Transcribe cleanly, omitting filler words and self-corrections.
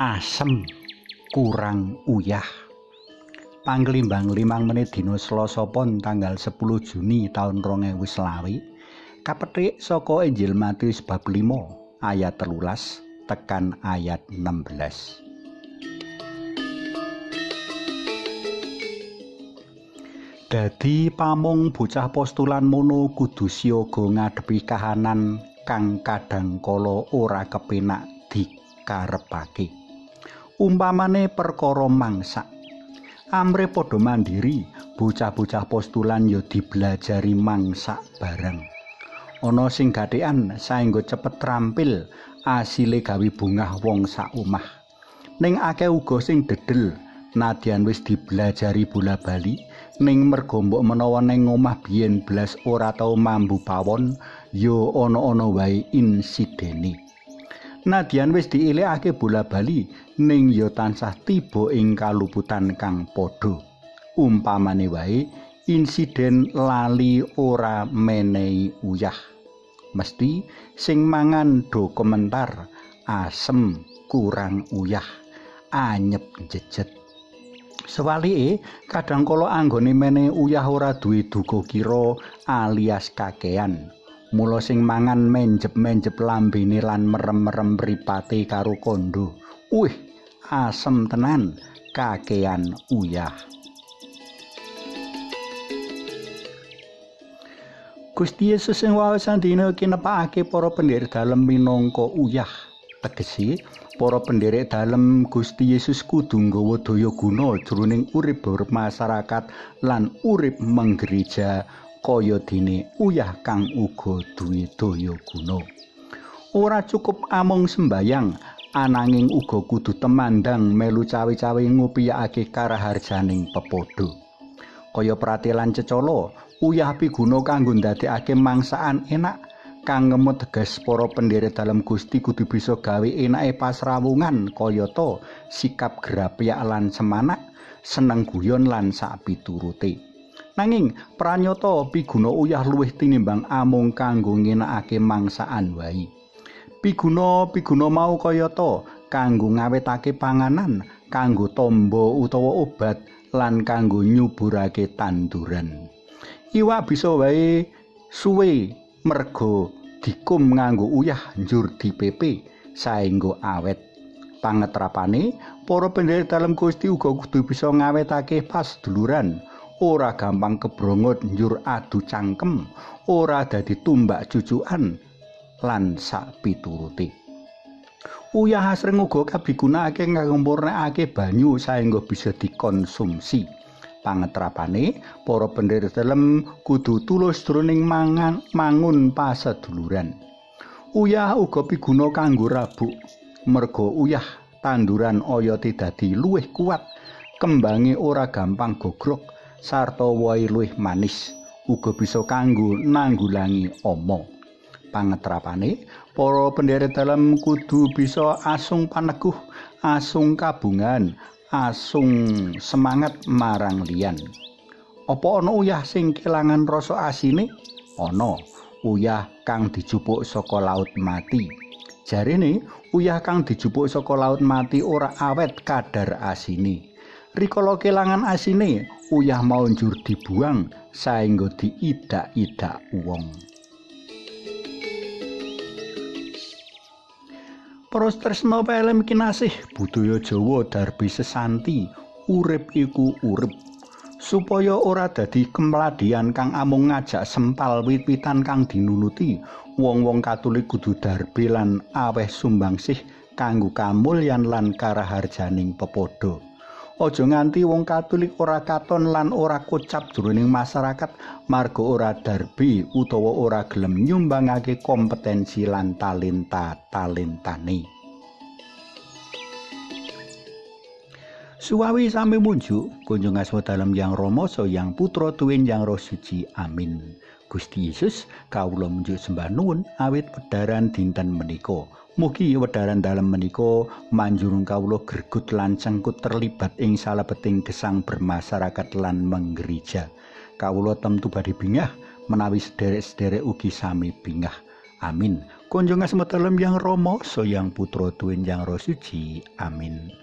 Asem kurang uyah. Panglimbang 5 menit dina Selasa Pon tanggal 10 Juni taun 2020 kapethik saka Injil Matius bab 5 ayat 13 tekan ayat 16. Dadi pamong bocah postulan mono kudu siaga ngadepi kahanan kang kadang kala ora kepenak dikarepake. Umpamane perkara mangsak. Amre padha mandiri, bocah-bocah postulan ya diblajari mangsak bareng. Ana sing gathekan saengga cepet trampil, asile gawe bungah wong sak omah. Ning akeh uga sing dedel, nadyan wis diblajari bola-bali, ning merga mbok menawa ning omah biyen blas ora tau mambu pawon, ya ana-ana wae insidene. Nadyan wis diilekake bola-bali, ning ya tansah tiba ing kaluputan kang padha. Umpamane wae insiden lali ora menehi uyah. Mesti sing mangan do komentar asem kurang uyah, anyep jejet. Sewalike kadang kala anggone menehi uyah ora duwe duga kira alias kakean. Mula sing mangan menjep-menjep lambene lan merem-merem mripate karo kandha. Wih, asem tenan, kakean uyah. Gusti Yesus ing waosan dina iki nepakake para pendherek dalem minangka uyah. Tegese, para pendherek dalem Gusti Yesus kudu nggawa daya guna jroning urip bermasyarakat lan urip menggereja kaya dene uyah kang uga duwe daya guna. Ora cukup amung sembayang, ananging uga kudu temandang melu cawe-cawe ngupiyakake karaharjaning pepadha. Kaya pratelan cecala, uyah piguna kanggo ndadekake mangsaan enak. Kang ngemut teges para pendherek dalem Gusti kudu bisa gawe enake pasrawungan kayata sikap grapyak lan semanak, seneng guyon lan sakpiturute. Nanging pranyata piguna uyah luwih tinimbang amung kanggo ngenakake mangsaan wae. Piguna-piguna mau kayata kanggo ngawetake panganan, kanggo tamba utawa obat, lan kanggo nyuburake tanduran. Iwak bisa wae suwe merga dikum nganggo uyah njur dipepe saengga awet. Pangetrapane para pendherek dalem Gusti uga kudu bisa ngawetake paseduluran. Ora gampang kebrongot njur adu cangkem, ora dadi tumbak cucukan lan sakpiturute. Uyah asring uga kabigunakake kanggo murnekake banyu saengga bisa dikonsumsi. Pangetrapane para pendherek dalem kudu tulus jroning mangun paseduluran. Uyah uga piguna kanggo rabuk. Merga uyah tanduran oyote dadi luwih kuat, kembange ora gampang gogrok, sarta wohe luwih manis, uga bisa kanggo nanggulangi ama. Pangetrapane para pendherek dalem kudu bisa asung paneguh, asung kabungan, asung semangat marang liyan. Apa ana uyah sing kelangan rasa asine? Ana, uyah kang dijupuk saka laut mati. Jarene uyah kang dijupuk saka laut mati ora awet kadar asine. Rikala kelangan asine, uyah mau njur dibuang saengga diidak-idak wong. Para tresna pelem kinasih, budaya Jawa darbi sesanti, urip iku urip. Supaya ora dadi kemladian kang amung ngajak sempal wit-witan kang dinunuti, wong-wong Katolik kudu darbi lan aweh sumbangsih kanggo kamulyan lan karaharjaning pepadha. Aja nganti wong Katolik ora katon lan ora kocap jroning masyarakat marga ora darbi utawa ora gelem nyumbangake kompetensi lan talenta-talentane. Suwawi sami munjuk, kunjung asma dalem Yang Rama saha Yang Putra tuwin Yang Roh Suci. Amin. Gusti Yesus, kawula munjuk sembah nuwun awit wedharan dinten menika. Mugi wedharan dalem menika manjurung kawula gregut lan cengkut terlibat ing salebeting gesang bermasyarakat lan menggereja. Kawula temtu badhe bingah menawi sederek-sederek ugi sami bingah. Amin. Kunjung asma dalem Yang Rama, Sang Putra tuwin Yang Roh Suci. Amin.